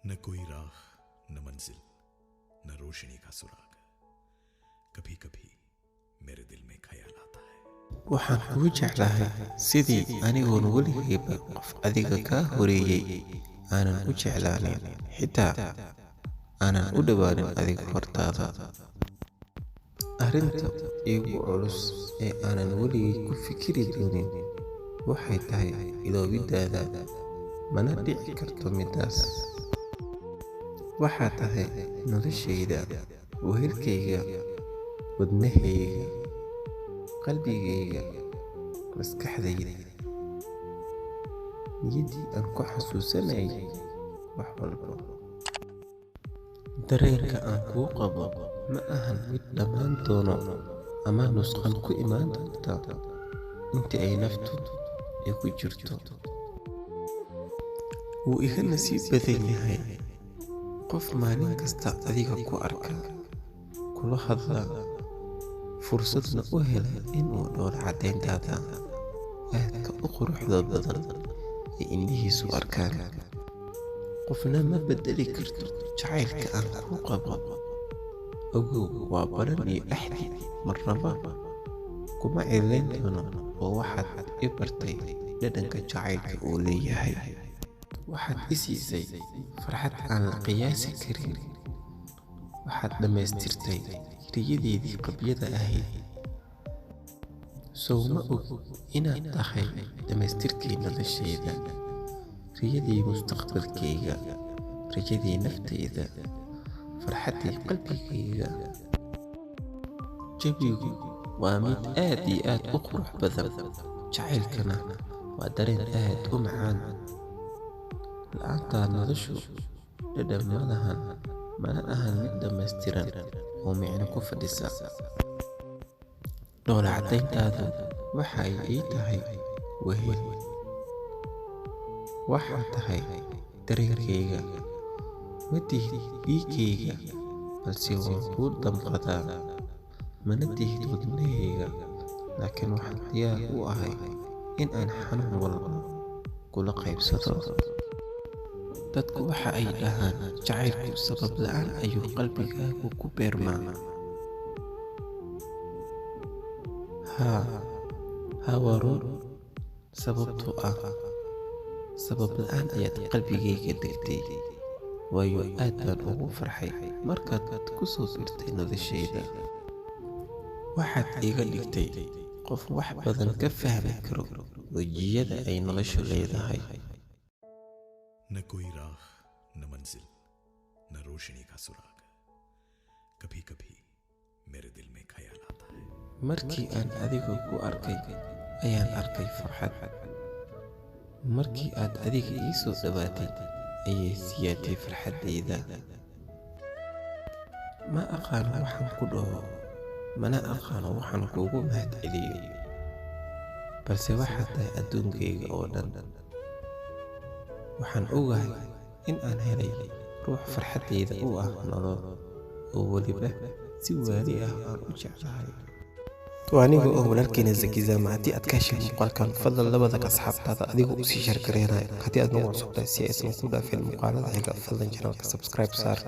न कोई राह, न मंजिल, न रोशनी का सुराग। कभी कभी मेरे दिल में ख्याल आता है। Waxaan kuu jeclahay sidii anigoon weligayba qof adiga kaa horeeyay aanan u jeclaanin, xitaa aanan u dhowaanin adiga hortaada. Arrinta iigu culus ee aanan weligay ku fikiri doonin waxay tahay illoobiddaada, mana dhici karto midaas. Waxaad tahay noloshayda, wehelkayga, wadnahayga, qalbigayga, maskaxdayda, niyaddii aan ku xasuusanayay wax walba. Dareenka aan kuu qabo ma ahan mid dhammaan doona ama nusqaan ku imaan doonta inta ay naftu igu jirto. Wuu iga nasiib badan yahay qof maalin kasta adiga ku arka, kula hadla, fursadna u hela in uu dhoola caddayntaada aadka u quruxda badan ee indhihiisu arkaan. Qofna ma beddeli karto jacaylka aan kuu qabo. Ogow, waa ballan iyo axdi, marnaba kuma cidlayn doono, oo waxaad i bartay dhadhanka jacaylka uu leeyahay. Waxaad i siisay farxad aan la qiyaasi karin. Waxaad dhammaystirtay riyadaydii qabyada ahayd. Sow ma ogid inaad tahay dhammaystirkii noloshayda, riyadii mustaqbalkayga, rajadii naftayda, farxaddii qalbigayga? Jawigu waa mid aad iyo aad u qurux badan, jacaylkana waa dareen aad u macaan. La'aantaa noloshu dhadhan ma lahan, mana ahan mid dhammaystiran oo micno ku fadhisa. Dhoola caddayntaadu waxa ay ii tahay wehel. Waxaad tahay dareenkayga. Ma tihid dhiiggayga, balse waan kuu damqadaa. Mana tihid wadnahayga, laakiin waxaan diyaar u ahay in aan xanuun walba kula qaybsado. Dadku waxa ay dhahaan jacaylku sabab la'aan ayuu qalbigaaga ku beermaa. Haa, haa, waa run, sababtoo ah sabab la'aan ayaad qalbigayga degtay, waayo aad baan ugu farxay markaad ku soo biirtay noloshayda. Waxaad iga dhigtay qof wax badan ka fahmi karo wejiyada ay noloshu leedahay. न कोई राह, न मंजिल, न रोशनी का सुराग। कभी कभी मेरे दिल में ख्याल आता है। Markii aan adiga ku arkay ayaan arkay farxad. Markii aad adiga ii soo dhowaatay ayay siyaatay farxaddayda. Ma aqaano waxaan ku dhaho, mana aqaano waxaan kuugu mahadceliyo, balse waxaad tahay adduunkayga oo dhan. Waxaan ogahay in aan helay ruux farxaddayda u ah nolol, oo weliba si waali ah aan u jeclahay. Waa aniga oo walaalkiina Zakizama. Haddii aad ka heshay muuqaalkan, fadlan la wadaag asxaabtaada adigoo usii share gareynaya. Haddii aad nagu cusub tahay, si aysan ku dhaafin muuqaalada xiga, fadlan channelka subscribe saar.